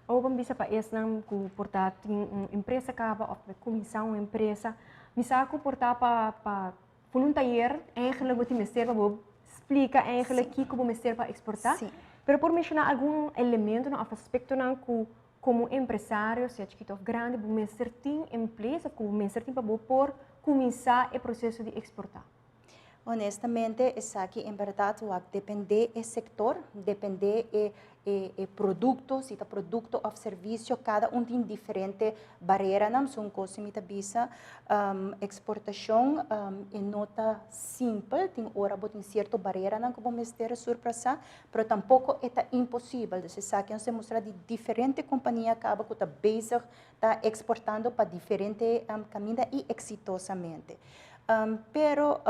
Awor bo bisa pa esnan ku por ta tin un empresa kaba òf ta kuminsá un empresa, mi sa ku por ta pa pa pone un tayer eigenlijk bo tin mester pa bo splika eigenlijk kiko bo mester pa eksportá, pero por menshoná algun elementonan òf aspektonan ku Komo empresario, sea chikito òf grandi, bo mester tin en place òf ku bo mester tin pa bo por kuminsá e proseso di eksportá. Honestamente, esaki en bèrdat wak dependé e sektor, dependé e e produkto, si ta produkto òf servisio, kada un tin diferente bareranan. So un kos si mi ta bisa, eksportashon e no ta simpel, tin ora bo tin sierto bareranan ku bo mester surpasá, Pero tampoco e ta imposibel. Dus esaki nos demostra di diferente compania caba cu ta bezig ta exportando pa diferente caminda y exitosamente. Pero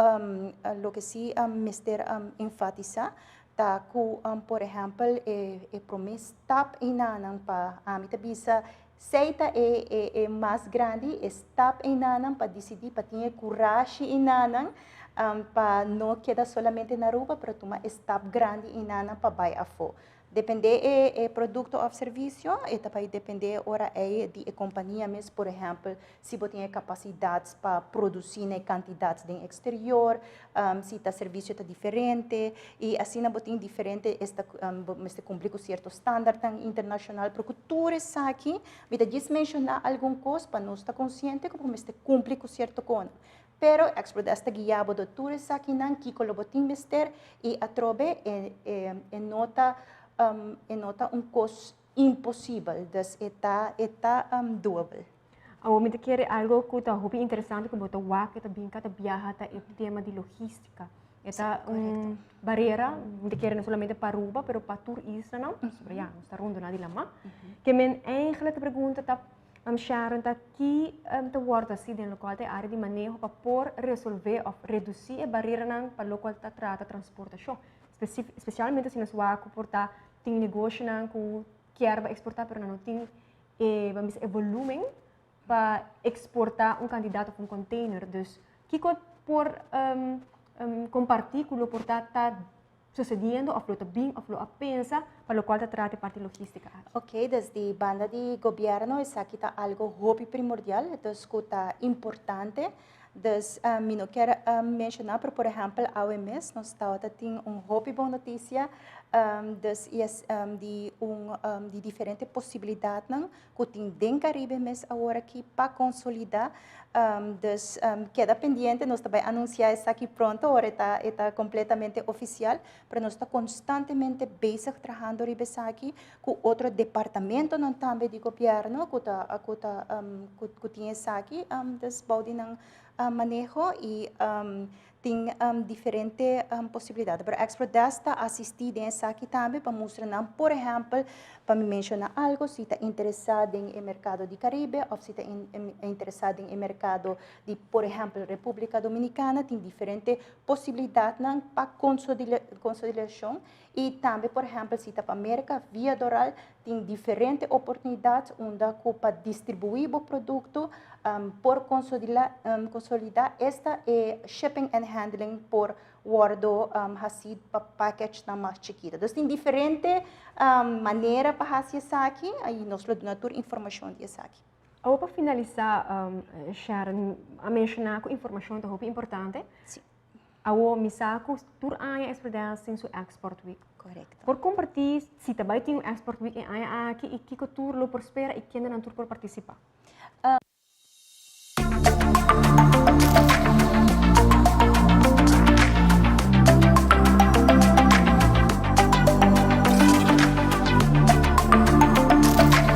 loke si mester enfatisa ta cu por ehempel e prome stap einanan pa ami ta bisa Esei ta e e e mas grandi, e stap einanan pa disidí pa tin e kurashi einanan pa no keda solamente na Aruba pero tuma e stap grandi einanan pa bai afó. Dependé e e produkto òf servisio e ta bai dependé ora ei di e kompania mes, por ehèmpel si bo tin e kapasidat pa produsí na e kantidat den eksterior, si ta servisio ta diferente i asina bo tin diferente esta bo mester kumpli ku sierto standardnan internashonal pero ku tur esaki mi ta djis menshoná algun kos pa nos ta konsiente ku bo mester kumpli ku sierto konan. Pero Export Desk ta guia bo door tur esakinan, kico lo bo tin mester y atrobe e no ta e no ta un cos imposibel, dus e ta e ta doable. Awor mi ta kere algo cu ta hopi interesante cu bo ta wak, e ta bin cada biaha ta e tema di logistica. E ta un barera, mi ta kere no solamente pa Aruba, pero pa tur islanan, pasobra ya, nos ta rondona di lama. Ke men eigenlijk e pregunta ta, Sharon, ta ki ta wordo haci den locual ta e area di maneho pa por resolve of reduci e bareranan pa locual ta trata transportacion? Specialmente si nos wak cu por ta tin negoshonan cu kier ba exporta pero nan no tin e, ban bisa, e volumen pa exporta un cantidad of un container. Dus kico por comparti cu lo por ta ta sucediendo of lo ta bin of lo a pensa pa locual ta trata e parti logistica aki? Ok, desde banda di gobierno esaki ta algo hopi primordial, dus cu ta importante. Dus mi no kier menciona, pero por ehempel awe mes nos tawata tin un hopi bon noticia, dus yes, di un di diferente posibilidadnan cu tin den Caribe mes awor aki pa consolida. Dus keda pendiente, nos ta bay anuncia esaki pronto ora e ta e ta completamente oficial, pero nos ta constantemente bezig trahando riba esaki cu otro departamentonan tambe di gobierno cu ta cu ta cu tin esaki dus bou di nan maneho y tin diferente posibilidad. Pero Export Desk ta asisti den esaki tambe pa mustra nan, por ehempel, pa mi menciona algo, si ta interesa den e mercado di Caribe of si ta interesa den e mercado di, por ehempel, Republica Dominicana, tin diferente posibilidadnan pa consolidacion. Y tambe, por ehempel, si ta pa Merca, via Doral, tin diferente oportunidad unda cu pa distribui bo producto por consolida, consolida esta e shipping and handling por wordo haci pa package-nan mas chikito. Dus tin diferente manera pa haci esaki y nos lo duna tur informacion di esaki. Awor pa finalisa, Sharon a menciona cu informacion ta hopi importante. Si. Awor mi sa cu tur aña Export tin su Export Week. Correcto. Por comparti si ta bay tin un Export Week e aña aki y kico tur lo por spera y kendenan tur por participa?